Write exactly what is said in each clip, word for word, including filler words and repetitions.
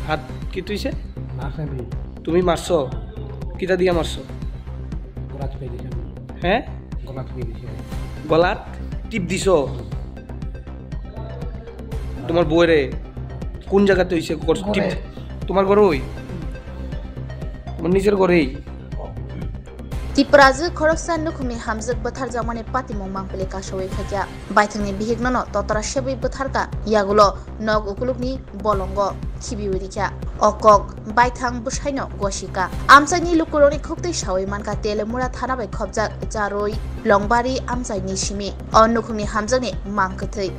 হাত কি তুইছে? মারছে আমি। তুমি মারছো? কিতা দিয়া মারছো? গলাত টিপে দিছে। হে? গলাত টিপে দিছে। গলাত টিপ দিছো? তোমার বউরে কোন জায়গাতে হইছে? কর-, টিপ ঘরে। তোমার ঘরে ওই? তোমার নিজের ঘরেই? Tiprajwk khoroksa nukhungni hamjwk bwtharjakmani patimung mangpili kasaui phaikha. Baithangni bihikno no totra sebwi bwtharkha, yagulo nok ukulukni bolongo khibiui rikha. O kok baithang bwsaino gosika. Amchaini lukurokni khuktwi saui mankha Telemura thana bai khopjak Jaroi Longbari amchaini simi. O nukhungni hamjakni mang kwthwi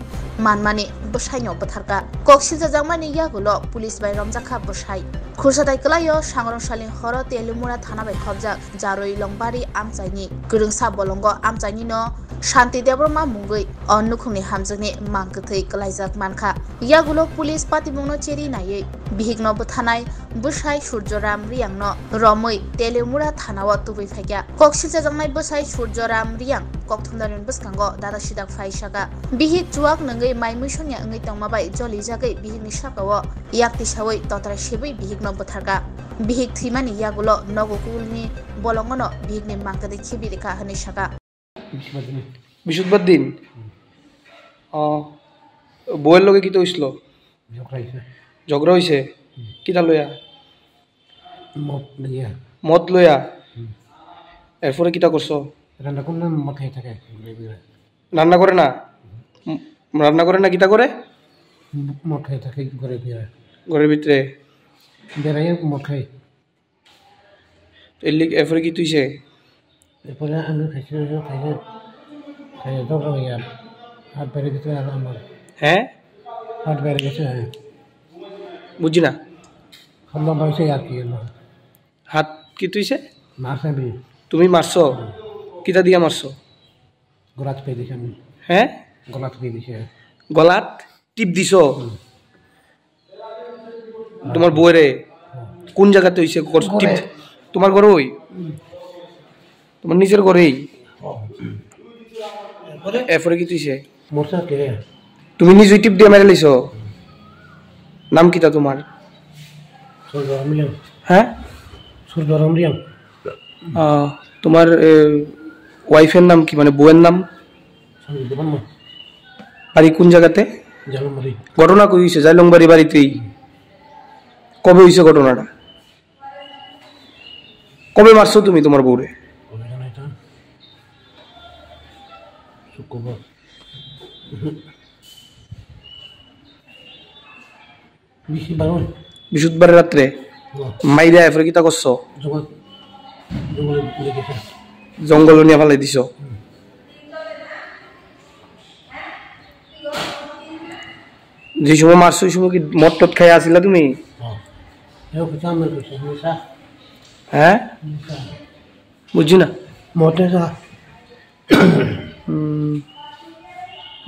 manmani bwsaino bwtharkha. Kok silchajakmani yagulo police bai romjakha bwsai. Khursatai kwlaio sangrong salni horo Telemura thana bai khopjak Jaroi Longbari amchaini kwrwngsa bolongo amchaini no Shanti Debbarma mungwi o nukhungni hamjakni mang kwthwi kwlaijak mankha. Yagulo police patimungno cheri naiwi bihikno bwthanai bwsai Surjoram Riyangno romwi Telemura thanao tubui phaikha. Kok silchajaknai bwsai Surjoram Riyang kokthumnarni bwskango dada sidak phai saka. Bihik chuwak nungwi mai muisongya wngwi tongma bai jolijagwi bihikni sakao yakti saui totrai sebwi bihikno bwtharkha. Bihik thwimani yagulo nogo kulni bolongono bihikni mangkadi khibi rikha hwnwi saka. Bisudbar din. O, bouer loge kito hoichilo? Jokra hoise. Jokra hoise? Kita loya? Mod loya. Mod loya? Hmm. Erpore kita korso? Randa korna mod khai thake, gure gure. Ranna gore na? M-, ranna gore na kita gore? Mod khai thake, gure gure. Gore bitre? Berai mod khai. Elik, erpore ki tuise? Erpore ami khaisa, khaisa, khaisa dok rok ya. Hat bere gitu aro amar. He? Hat bere gitu, he. Buji na? Hat lamba hoise ar ki amar. Hat ki tuise? Marse bi. Tumi marso? Kita dia marso? Golat pe dikhe ami. He? Golat pe dikhe. Golat? Tip diso? Hmm. তোমার বউরে কোন জায়গাতে হইছে? কর-, ঘরে। টিপ-, তোমার ঘরে ওই? হুম। তোমার নিজের ঘরেই? ও। এরপরে? এরপরে কি তুইছে? মরছে কে? তুমি নিজেই টিপ দিয়ে মেরে লিছো? নাম কিতা তোমার? সূর্যরাম রিয়াং। হ্যাঁ? সূর্যরাম রিয়াং। আহ, তোমার, এ, ওয়াইফের নাম কি? মানে বউয়ের নাম? সঞ্জয় দেববর্মা। বাড়ি কোন জায়গাতে? জালুমবাড়ি। ঘটনা কই হইছে? জালুমবাড়ি বাড়িতেই। কবে হইছে ঘটনাটা? কবে মারছো তুমি তোমার বউরে? কবে জানো এটা? শুক্রবার। Bisi bangun. Bisudbar ratre? Oh. Maida, erpore kita korso? Jongol, jongol niye gese. Jongol niye falai diso? Hmm. Je somoy marso, oi somoy ki mod tot khai asila tumi? Oh. Yo, kucham mer kucham, nisa. He? Nisa. Bujhi na? Mod nisa. Hmm.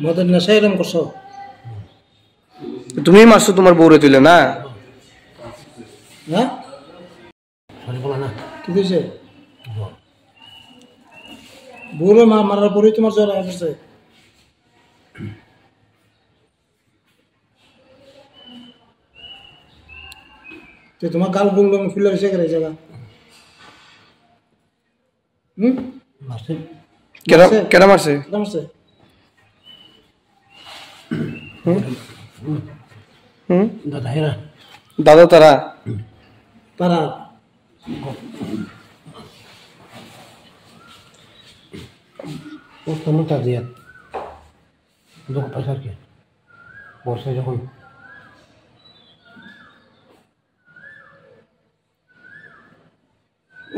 Mod nisa erom korso. তুমি মারছো তোমার বউরে তুলে না? হ্যাঁ? কি হয়েছে? বউরে মা মারার পরেই তোমার জ্বর হয়ে গেছে। তো তোমার গাল গুলো ফুলে এসে গেলে জায়গা। হুম? মারছে। কেডা, মারছে? কেডা মারছে? কেডা মারছে? হুম? হুম? দাদা এরা। দাদা তারা? তারা। ও কোনো তাজিয়াত। যখন পাইছে আর কি। বর্ষায় যখন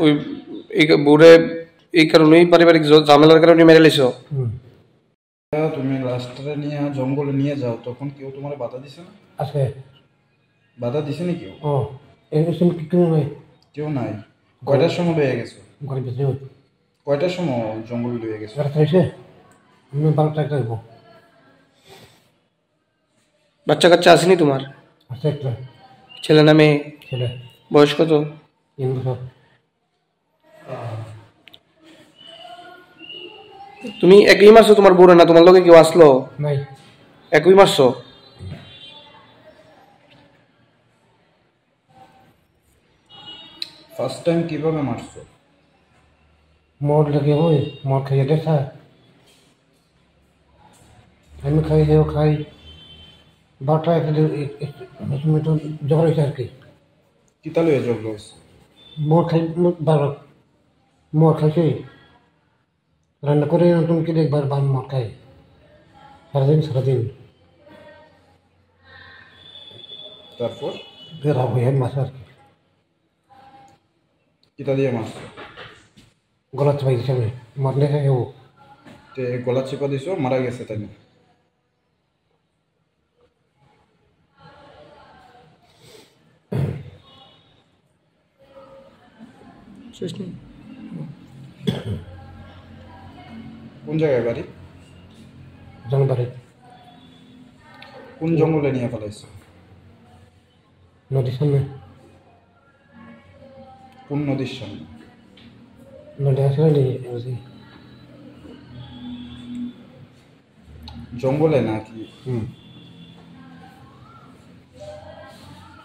ওই, এই কা-, বউরে এই কারণেই, পারিবারিক জ-, ঝামেলার কারণে মেরে লাইছো? হুম। তুমি লাশটা নিয়ে জঙ্গলে নিয়ে যাও, তখন কেউ তোমার বাধা দিছে না? আছে। বাধা দিছে না কেউ? ও, এই সময় কি কেউ নাই? কেউ নাই। ঘরে কয়টার সময় লইয়া গেছো? ঘরের ভিতরে ওই। কয়টার সময় জঙ্গলে লইয়া গেছো? রাত হয়েছে? আমি বারোটা একটা হইব। বাচ্চা কাচ্চা আসেনি তোমার? আছে একটা। ছেলে না মেয়ে? ছেলে। বয়স কত? তিন বছর। তুমি একই মারছো তোমার বউরে, না তোমার লগে কেউ আসলো? নাই। একই মারছো? ফার্স্ট টাইম কিভাবে মারছো? মদ লেগে ওই, মদ খাইয়ে দেখা। আমি খাই, হেও খাই। বারোটা, একটা, একটা, একটা, একটা, একটা ঝগড়া হয়েছে আর কি। কিতা লইয়া ঝগড়া হয়েছে? মদ খাই, মদ, বারো, মদ খাইছে। রান্না করে নতুন করে একবার বান মদ খাই। সারাদিন, সারাদিন। তারপর? রাগ হয়ে মাছ আর কি। কিতা দিয়ে মাছ? গলা চিপাই দিছে আমি। মদ নিয়ে খাই ও। তে গলা চিপা দিছো, মারা গেছে তাই না? শেষ নেই। কোন জায়গায় বাড়ি? জামবাড়ি। কোন জঙ্গলে নিয়ে ফেলাইছো? নদীর সামনে। কোন নদীর সামনে? নদী আছে না, নদী, নদী। জঙ্গলে নাকি? হুম।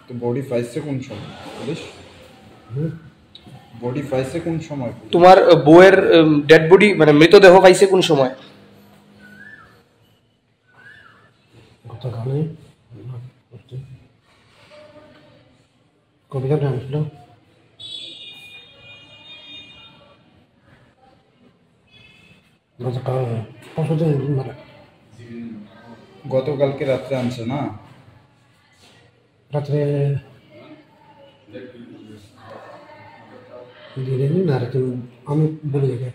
তো বডি পাইছে কোন সময় পুলিশ? হুম। বডি পাইছে কোন সময় পুলিশ? তোমার, আহ, বউয়ের, উম, ডেড বডি, মানে মৃতদেহ পাইছে কোন সময়? গতকালই। কবে জানো আনছিল? গতকাল, পরশু দিন মারা। গতকালকে রাত্রে আনছে না? রাত্রে দিনে না, রাতে আমি বলে যাবে।